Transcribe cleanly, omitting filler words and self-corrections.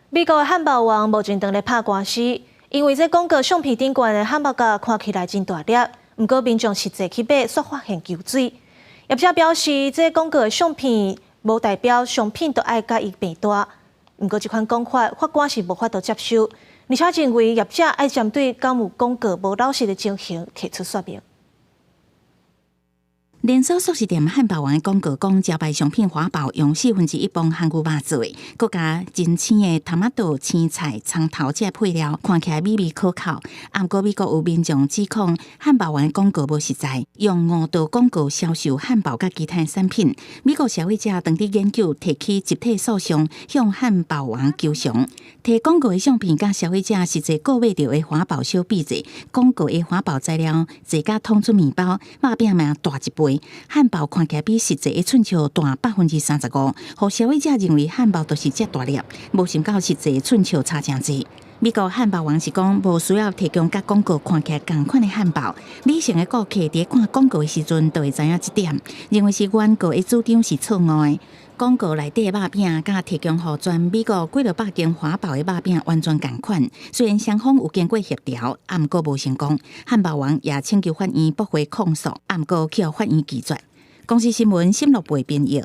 美國的漢堡王目前正咧拍官司，因為這廣告相片頂懸的漢堡夾看起來真大粒，毋過民眾實際去買，煞發現餾水。業者表示，這廣告的相片無代表商品都愛佮伊平大，毋過這款講法，法官是無法度接受，而且認為業者愛針對敢有廣告無老實的情形提出說明。連鎖速食店漢堡王的廣告講，招牌商品華堡用1/4磅烘牛肉做的，閣加真鮮的トマト、青菜、蔥頭這配料，看起來美味可口。毋過美國有民眾指控漢堡王的廣告無實在，用誤導廣告銷售漢堡佮其他產品。美國消費者當地研究提起集體訴訟，向漢堡王求償。提廣告的相片佮消費者實際購買著的華堡相比者，廣告的華堡材料濟甲通出麵包，肉餅嘛大一倍。漢堡看起來比實際的寸尺大35%，予消費者認為漢堡就是遮大粒，無想到實際寸尺差誠濟。美國漢堡王是講無需要提供佮廣告看起來仝款的漢堡，理性的顧客佇看廣告的時陣就會知影這點，認為是原告的主張是錯誤的。廣告內底的肉餅佮提供予全美國幾落百間華堡的肉餅完全仝款，雖然雙方有經過協調，毋過無成功。漢堡王也請求法院駁回控訴，毋過去予法院拒絕。公視新聞沈樂貝編譯。